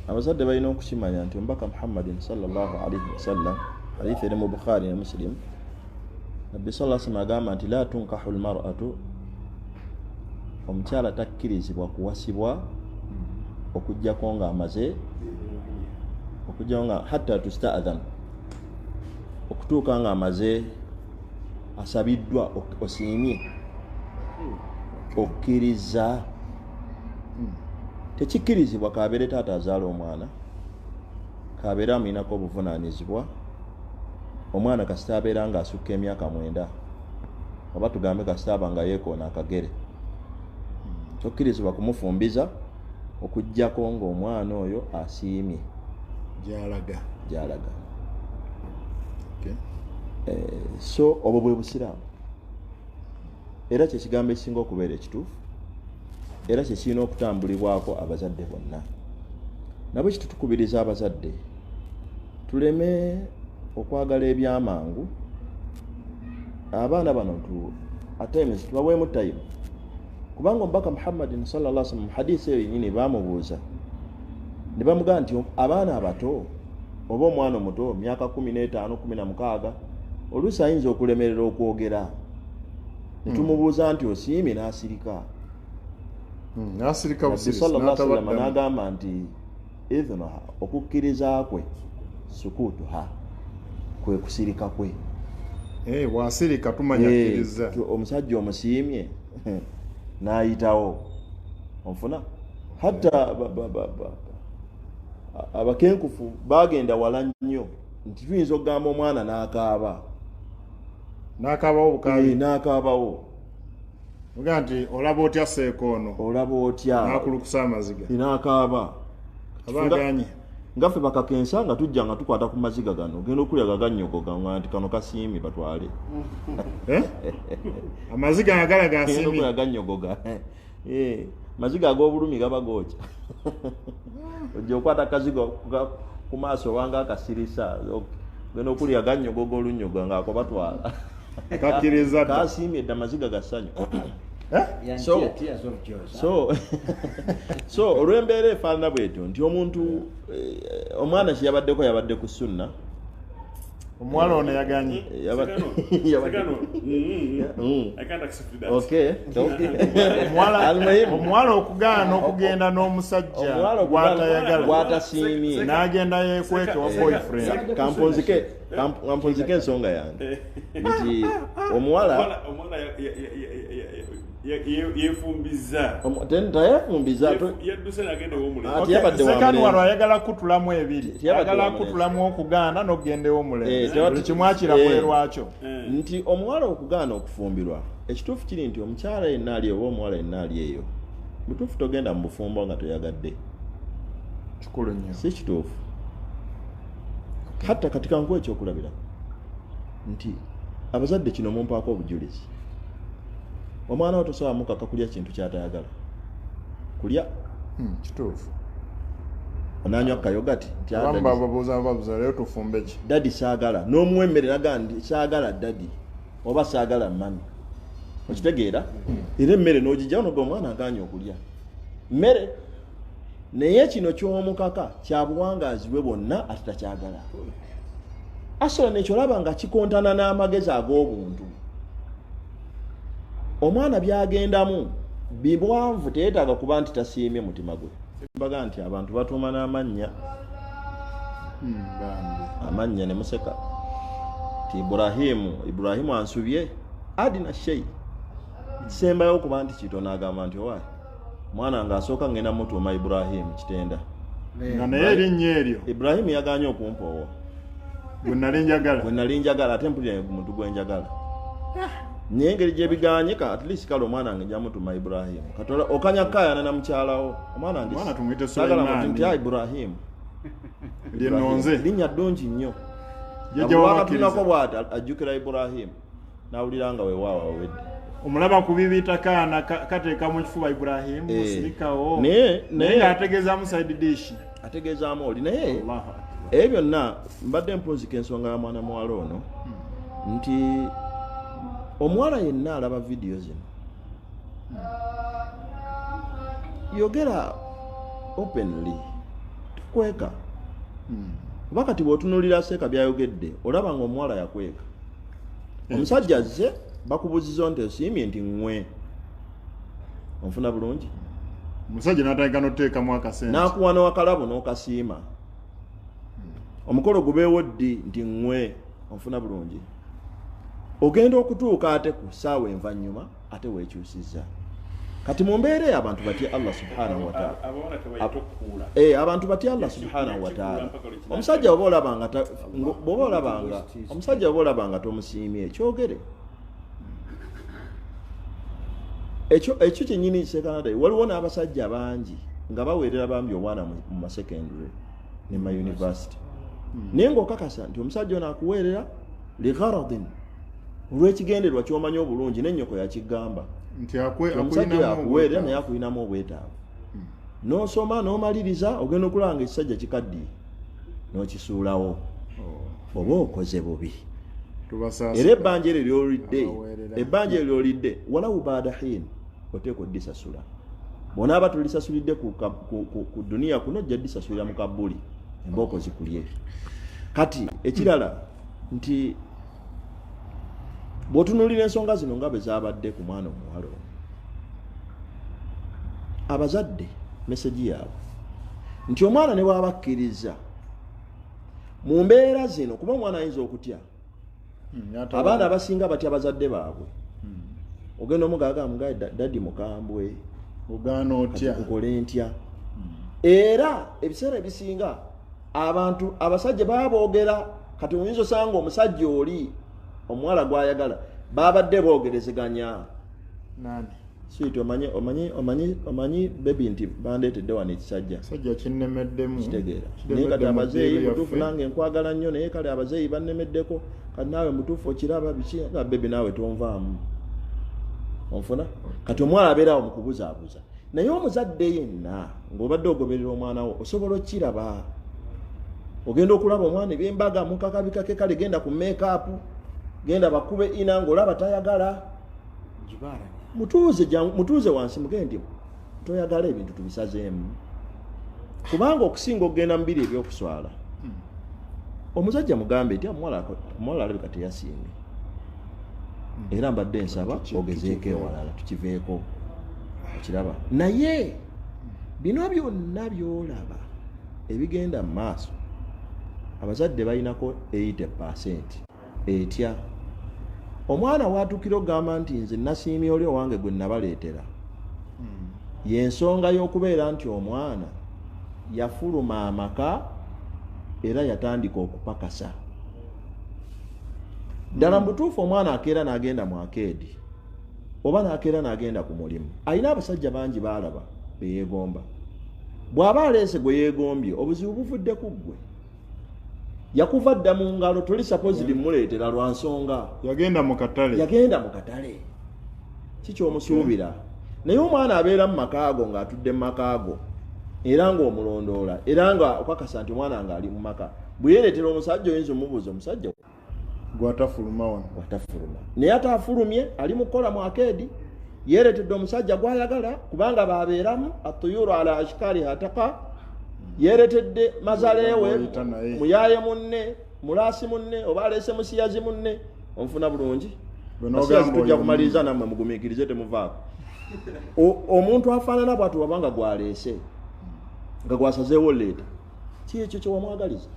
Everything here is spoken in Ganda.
Abazadde balina okukimanya nti omubaka Muhammadin sallallahu alaihi wasallam, hadithi eri mu Bukhari ne Muslim, Nabbi sallallahu alaihi agamba nti la tunkahu lmaratu, omukyala takkirizibwa kuwasibwa okuggyako nga amaze, okuggyako nga hatta tustadhan, okutuuka nga amaze asabiddwa, osiimye, okkiriza. Tekikkirizibwa kabeere taata azaala omwana, kabeere amuyinako obuvunaanyizibwa, omwana kasita abeera nga asukka emyaka 9, oba tugambe kasita aba nga yeekoona akagere, tokkirizibwa kumufumbiza okuggyako ng'omwana oyo asiimye gyalaga. Gyalaga. Okay. So obwo bwe busiraamu, era kyekigambo ekisinga okubeera ekituufu, era kyekirina okutambulibwako abazadde bonna. Nabwe kitutukubiriza abazadde tuleme okwagala ebyamangu. Abaana bano at times tubaweemu time, kubanga omubaka Muhammadin sallallahu alaihi wasallam mu hadisi eyo yennyini baamubuuza ne bamugamba nti abaana abato oba omwana omuto myaka 15, 16, oluusi ayinza okulemerera okwogera, ne tumubuuza nti osiimye, n'asirika. N'asirika Nabbi busirisi, sallallahu alaihi wasallam n'atabaddamu. n'agamba nti idhnuha, okukkiriza kwe, sukutuha, kwe kusirika kwe. Bw'asirika tumanya akkiriza. Omusajja omusiimye n'ayitawo, onfuna? Hatta abakenkufu bagenda wala nnyo nti tuyinza okugamba omwana n'akaaba. N'akaabawo bukaabi. N'akaabawo. Ogaa nti olaba otya seeko ono? Olaba otya? N'akulukusa amaziga. N'akaaba. Aba aganye. Nga ffe bakakensa nga tujja nga tukwata ku maziga gano, ogenda okulya gagannyogoga nga nti kano kasiimye batwale. Amaziga nga galaga Ogenda asiimye. okulya gannyogoga. Maziga ag'obulumi gaba gookya. Ojja okwata akazigo ku maaso obanga akasirisa, ogenda okulya gannyogoga olunnyogoga ng'ako batwala. Kakkiriza dda. Kasiimye dda, maziga ga ssanyu. Eh? Tears of joy. So olw'embeera efaanana bwetyo nti omuntu, omwana kye yabaddeko yabadde ku sunna. Omuwala ono yaganye. Sekano. I can't accept that. Okay. Omuwala Almuhimu. Omuwala okugaana okugenda n'omusajja Omuwala okugaana gw'atayagala. gw'atasiimye. N'agenda yeekweke wa boyfriend. Kampunzike ensonga yange nti omuwala Omuwala yeefumbiza. Teyefumbiza. Yadduse n'agenda ew'omulenzi. Ati yabadde wa Sekano mulenzi. wano ayagala kutulamu ebiri. Tiyabadde Ayagala wa mulenzi. kutulamu okugaana n'okugenda ew'omulenzi. Buli kimu akira bwerwakyo. Nti omuwala okugaana okufumbirwa, ekituufu kiri nti omukyala yenna ali oba omuwala yenna ali eyo, butuufu togenda mu bufumbo nga toyagadde. Kikulu nnyo. Si kituufu. Hatta kati kankuwa ekyokulabirako nti abazadde kino mumpaako obujulizi. Omwana wo tosobola mukaka kulya kintu ky'atayagala kulya. Kituufu. Onanywa kayogati nti, Abamu daddy, babuuza leero tufumbe ki? Daddy saagala. N'omuwa emmere naga nti saagala daddy oba saagala mummy. Okitegeera? Era emmere n'ogijjawo noga omwana agaanye okulya mmere, naye kino ky'omukaka kya buwangaazi bwe bwonna ate takyagala. Asobola nekyo olaba nga kikontana n'amagezi ag'obuntu. Omwana by'agendamu bibwanvu, teyeetaaga kuba nti tasiimye mutima gwe. Mbaga nti abantu batuuma n'amannya. Bambi. Amannya ne museka ti Iburahimu, Iburahimu ansubye adina shei kisembayo okuba nti kitono, agamba nti owaayi mwana nga asooka ngenda mutuuma Iburahimu Kitenda. Nga naye erinnya eryo Iburahimu yaganye okumpa owo gwe nali njagala. Gwe nali njagala, ate mpulira muntu gwe njagala, naye engeri gyebiganye ka at least kale omwana wange nja mutuuma Iburahimu. Katola okanya kukayana na mukyalawo, omwana wange Omwana tumuyite saagala Sulaiman. muti nti Iburahimu. Lyenonze. Linnya ddungi nnyo. Jjajja Bwakatunako wabakkiriza. bw'ati ajjukira Iburahimu n'awulira nga weewaawo awedde. Omulaba ku bibiita kaana kateeka mu kifuba Ibrahimu, sirikawo. Naye ng'ategeezaamu side dish. Ategeezaamu oli naye Allahu Akbar. Ebyo byonna mbadde mpunzika ensonga ya mwana muwala ono nti omuwala yenna alaba vidiyo zino, yogera openly. Kweka. Kuba kati bw'otunuulira seeka byayogedde, olaba nga omuwala yakweka. Omusajja azze, bakubuuziza nti osiimye, nti ŋŋwe. Onfuna bulungi? Omusajja n'atandika n'oteekamu akasente. N'akuwa n'akalabo n'okasiima. Omukolo gubeewo ddi, nti ŋŋwe. Onfuna bulungi? Ogenda okutuuka ate ku ssaawa envannyuma, ate weekyusizza. Kati mu mbeera eyo, abantu batya Allah subhanahu wataala. Abawala tebayita okukuula. Abantu batya Allah subhanahu wataala. Omusajja oba olaba nga bw'oba olaba nga omusajja, oba olaba nga tomusiimye, kyogere. Ekyo kyennyini sekanada. Waliwo n'abasajja bangi nga baweerera bambi obwana mu masecondary ne ma university, naye ng'okakasa nti omusajja ono akuweerera ligharadin, olw'ekigendererwa ky'omanyi obulungi, n'ennyoko yakigamba nti omusajja oyo akuyinamu akuweerera, naye obwetaavu. Akuyinamu obwetaavu. N'osoma n'omaliriza, ogenda okulaba nga ekisajja kikaddiye, n'okisuulawo. Oba okoze bubi. Tubasaasira. Era ebbanja eryo lyolidde, Abaweerera. ebbanja eryo lyolidde, walawu baada hin, oteeka oddisasula. Bw'onaaba tolisasulidde ku duniya kuno, ojja ddisasulira mu kabuli, embooko zikulye. Kati ekirala nti bw'otunuulira ensonga zino nga bwe zaabadde ku mwana omuwala ono, abazadde message yaabwe nti omwana ne bw'aba akkiriza mu mbeera zino, kuba omwana ayinza okutya. Abaana abasinga batya bazadde baabwe. Ogenda omugaga, mugaye, "Daddy mukambwe." Ogaana otya? Kati nkole ntya? Era ebiseera ebisinga abantu abasajja baba boogera. Kati oyinza osanga omusajja oli omuwala gwayagala babadde boogerezeganya. Nani? Sweet, omanyi baby nti bandeetedde wano ekisajja. Sajja kinnemeddemu. Kitegeera? Naye kati Kiremeddemu abazeeyi deal mutuufu yaffe. Nange nkwagala nnyo, naye kale abazeeyi bannemeddeko. Kati naawe mutuufu okiraba biki nga baby naawe tonvaamu. Onfuna? Kati omuwala abeerawo mu kubuzaabuza, naye omuzadde yenna ng'obadde ogoberera omwana wo, osobola okiraba. Ogenda okulaba omwana ebyembaga mukakabikake, kale genda ku makeup, genda bakube ina, ng'olaba tayagala. Mutuuze mutuuze wansi, mugende nti toyagala, ebintu tubisazeemu, kubanga okusinga okugenda mu biri ebyokuswala. Omuzajja mugambe nti omuwala alabika teyasiimye, era mbadde nsaba ogezeeko tukiveeko. ewalala, tukiveeko. Okiraba? Naye bino byonna byolaba ebigenda mu maaso, abazadde balinako 80% etya omwana watuukira okugamba nti nze nasiimye oli owange gwe nabaleetera. Yensonga y'okubeera nti omwana yafuluma amaka era yatandika okupakasa. Ddala mu butuufu, omwana akeera n'agenda mu arcade oba n'akeera n'agenda ku mulimu, alina abasajja bangi baalaba beyeegomba. Bw'aba aleese gwe yeegombye, obuzibu buvudde ku ggwe. Yakuva dda mu ngalo, toli supposed muleetera lwa nsonga. Yagenda mu katale. Yagenda mu katale, kikyomusuubira. Naye omwana abeera mu makaago ng'atudde mu makaago, era ng'omulondoola, era nga okakasa nti omwana ng'ali mu maka, bwe yeereetera omusajja, oyinza omubuuza omusajja Gwatafuluma wano. Gwatafuluma, naye ate afulumye, ali mu kukola mu arcade, yeereetedde omusajja gw'ayagala, kubanga babeeramu atuyuru ala ashkaliha taqa. Yeereetedde mazaleewe, Gw'oyita naye. Muyaaye munne, mulaasi munne, oba aleese musiyazi munne. Onfuna bulungi? Bwe Basiyazi n'ogamba tujja oyo kumaliriza nammwe, mugumiikirize, temuvaako. Omuntu afaanana bw'ati, wabanga gwaleese nga gwasazeewo leeta, ki ekyo kyewamwagaliza?